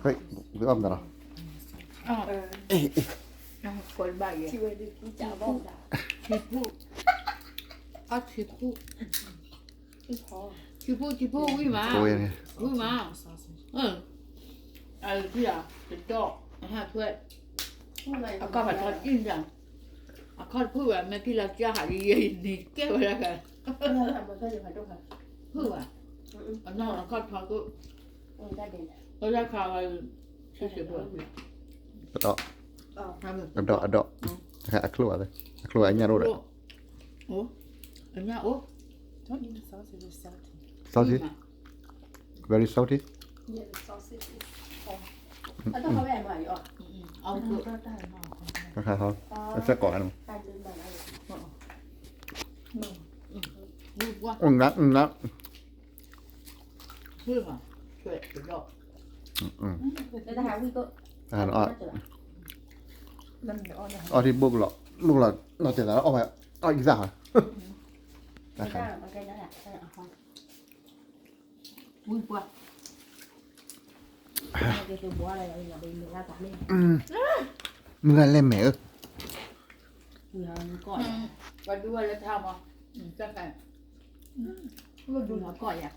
ဟဲ့, ဝံၤအီၣ်မတၤလီၤ, အ့ၣ်, အ့ၣ်, ဆံးဖိ, အဆံးဖိ, ဆံးဖိ, ဆံးဖိ, ဝံၤမး, ဝံၤမး, အ, တဒီး, အဟးထွဲ, အကီၢ်ဖးထီအံၣ်ဒၣ်, အခီၣ်တဖုၣ်ဘၣ် မ့ၢ်ကံၢ်လီၤကၢ်ဟးလံယဲအံၤန့ၣ် ကဲဝဲဒၣ်, ဖုၣ်ဘၣ်, အနီၢ်အခီၣ်ထီက, တၢ်ခါဝဲ, ဆံးဖိ, အဒီး, အဒီး, အဒီး, အချိၣ်ဘၣ်, အချိၣ်ဘၣ်အညၣ်တအိၣ်ဒီး, အညၣ်အိၣ်, salty, very salty. အစဲးကိး, န, အီထံဘိကလီၤ, ဘိကလီၤ, နီၢ်တဲသးအီၣ်ဝဲ, အီၣ်ယသး, မုၢ်ဂၤလဲၣ်မဲာ်ဧၢ, ပှၤဒူဝဲလၢထါမး,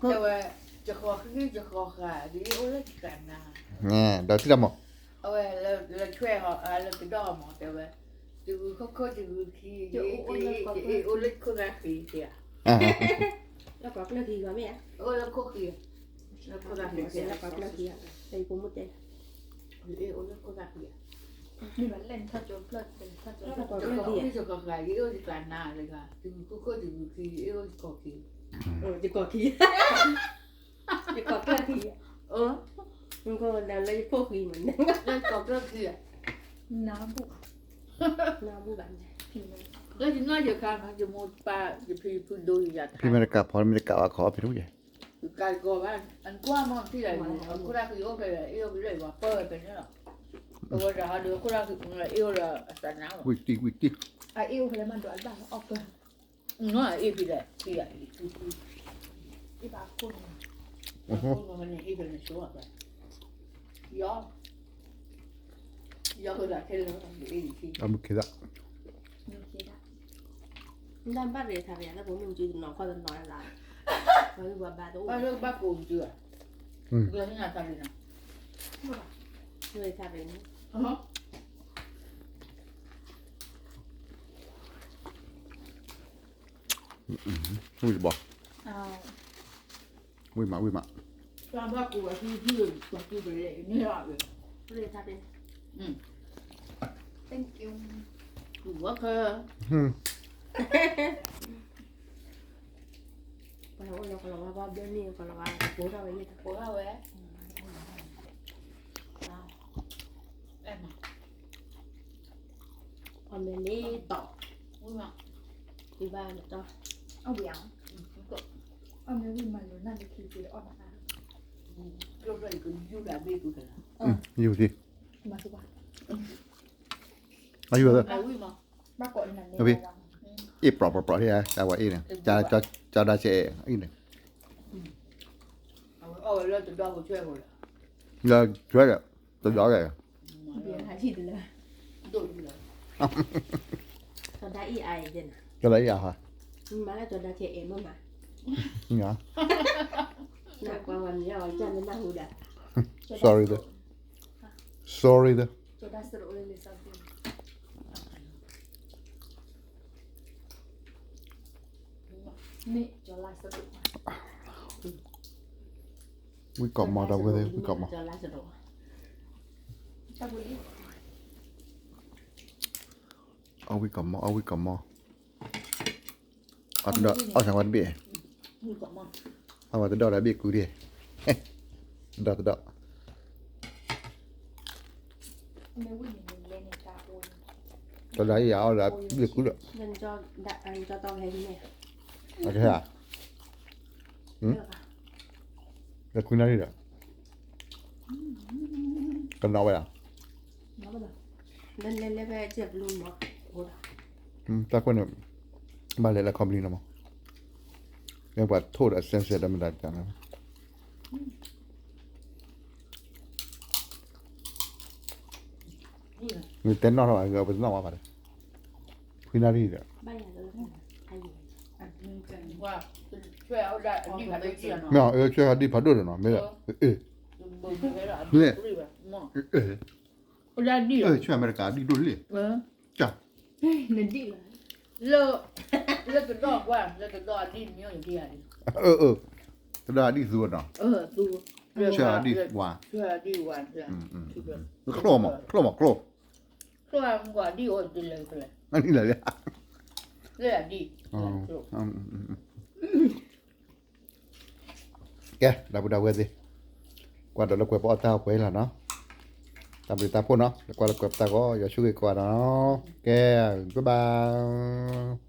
တဲဝဲ, ယဃီဃံယဃီဃာ် ဒ်အိၣ်လၢယကနါ, ဒီးထံၣ်တၢ်မး, အဝဲလၢဆွဲၣ်လၢကဒီၣ်မး တဲဝဲ, တဂုၤခိၣ်ခိၣ်တဂုၤခံ, ယအိၣ်လၢခိၣ်သၣ်ဃံတဲဧါ, လၢပှၤကျၢၢ်ခံဂီၤမ့ၢ်ဧါ, အိၣ်လၢခိၣ်ဃံ, လၢခိၣ်သၣ်ဃံတဲ, လၢပှၤကျၢၢ်ခံဂီၤ, တၢ်ယဖိမုၣ်တဲ, အိၣ်လၢခိၣ်သၣ်ဃံ, တဂုၤခိၣ်ခိၣ်တဂုၤခံ, ယအိၣ်ယကနါ, တဂုၤခိၣ်ခိၣ်တဂုၤခံ, ယအိၣ်ယကီၢ်ခံ, ယကီၢ်ခံ, ယကီၢ်ခံ, လၢယခိၣ်ဃံမး, လၢယကီၢ်ခံ, နဘူး, နဘူးဘၣ်, လၢယနီၢ်ယခါမး ယမိၢ်ပၢ်ယဖံယဖုဒိယၤ, ဖံမ့ၢ်တကးဖီမ့ၢ်တကးဝဲခီဖံထူၣ်ယဲၢ်, ကးကီးဘၣ်, အကွၢ်မ့ၢ်ထံၣ်လၢ, အခိၣ်သၣ်ဃံအိၣ်ဖဲလဲၣ် အ့ၣ်အိၣ်ဖဲလဲၣ် ပှၤပၢၢ်ဖဲန့ၣ်လီၤ, အဝဲဒၣ်ဟးဒီးခိၣ်သၣ်ဃံအ့ၣ်အိၣ်ဒီးအသးနါ, ဝံၤတံၢ်ဝံၤတံၢ်, အ့ၣ်အိၣ်ဖဲလဲၣ်မးဒီးအဘၣ်အီၣ်ပၢၢ် နီၢ်အ့ၣ်ဖံလဲၣ်, ဖံအ့ၣ်, အ့ၣ်ဘၣ်ခိၣ်န့ၣ်, အခိၣ်န့ၣ်အ့ၣ်ဖဲန့ၣ်ဆိ, ယီၤ, ယီၤကဒၣ်ခဲလၢာ်, အမုၢ်ခံဒၣ်, နဘၣ်ရ့ထါရ့ လၢဖိမုၣ်ကၠူတနီၤခီၣ်တနီၤလၢ်, ပှၤဘၣ်တအိၣ်, ဘၣ်ကိးကၠူ, ရ့ထါရ့န့ၣ် ဝံၢ်ဘီ, ဝံၢ်မး ဝံၢ်မး, ပှၤအိၣ်လၢကလီၤဝါဘီဘျၢနံၣ်ကလီၤဝါ ကပိၤထီၣ်ဝဲယဲၢ်တပိၤထီၣ်ဝဲ, ပှၤမဲာ်လ့တီၤ, ဝံၢ်မး, ဝံၢ်ဘၣ်မတီၤ, အဝံၢ်, အမ့ၢ်ဝံၢ်မၤလိာ်နၢ်လၢခံက့ၤအီၣ်မး, ယူၤသံ, အယူၤသံ, အ့ၣ်ပြးပြးပြး အဝဲအ့ၣ်န့ၣ်, ကဒါဆဲး, အ့ၣ်န့ၣ်, လၢဆွဲဒီး, တဒီးဒီး, ကဒါအ့ၣ်အါ, ကဒါအ့ၣ်အါဟါ, မၤလၢကဒါဆဲးအဲၣ်မးမး, နကွၢ်ဝဲမ့ၢ်အီၤကနၢ်ဟူဒၣ်, sorry, sorry, ဝံၢ်ကီးမီၤဒီးဝဲ, ဝံၢ်ကီးမီၤ, အဝံၢ်ကီးမီၤ, အဝံၢ်ကီးမီၤ, အီၣ်တဒီး, အီၣ်ဆၣ်ဝဲတဘ့ၣ်, အဝဲတဒီးဒီးဘ့ၣ်ကူဒံး, တဒီးတဒီး, တဒီးအံၤအီၣ်ဒီးဘ့ၣ်ကူဒီး, အကဟဲ, လၢခွံနၣ်ရံၣ်ဒီး, ကနီၤဝဲဒၣ်, တၢ်ခိၣ်န့ၣ်, ဘၣ်လဲၤလၢခီပနံၣ်လီၤမး, မ့ၢ်ပှၤထိၣ်ဒီးအစဲစဲဒီးမတၤတၢ်န့ၣ်, နတဲနီၣ်ထီၣ်ဘၣ် ပတနီၣ်ဘၣ်ဘၣ်ဒီး, ဖှံနၣ်ရံၣ်ဒီး, မ့ၢ်အီၤ ဆဲအဒံၣ်ဖးဒိၣ်ဒီးနီၤ မ့ၢ်ဒီး, ဆဲအမဲရကၤအဒံၣ်ဒိၣ်လံ, လၢကဒီးကွၢ် လၢကဒီးအဒံၣ်မ့ၢ်အီၤဒံၣ်ဧါ, ကဒီးအဒံၣ်သူနီၤ, ဆဲအဒံၣ်ဝါ, ချိၣ်မးချိၣ်မးချိၣ်, ဒ်လဲၣ်, ကဲ ဒီပုၢ်ဒီဝဲၢ်သ့ၣ်, ကွၢ်ဒီးလၢကွဲးပအီၣ်တၢ်အီၣ်ပှဲၤလီၤနီၤ, တၢ်ဘျုးတၢ်ဖှိၣ်နီၤ လၢကွၢ်လၢကွဲးပတၢ်ဂီၤ ယွၤဆိၣ်ဂ့ၤကိးဂၤနီၤ, ကဲ bye bye.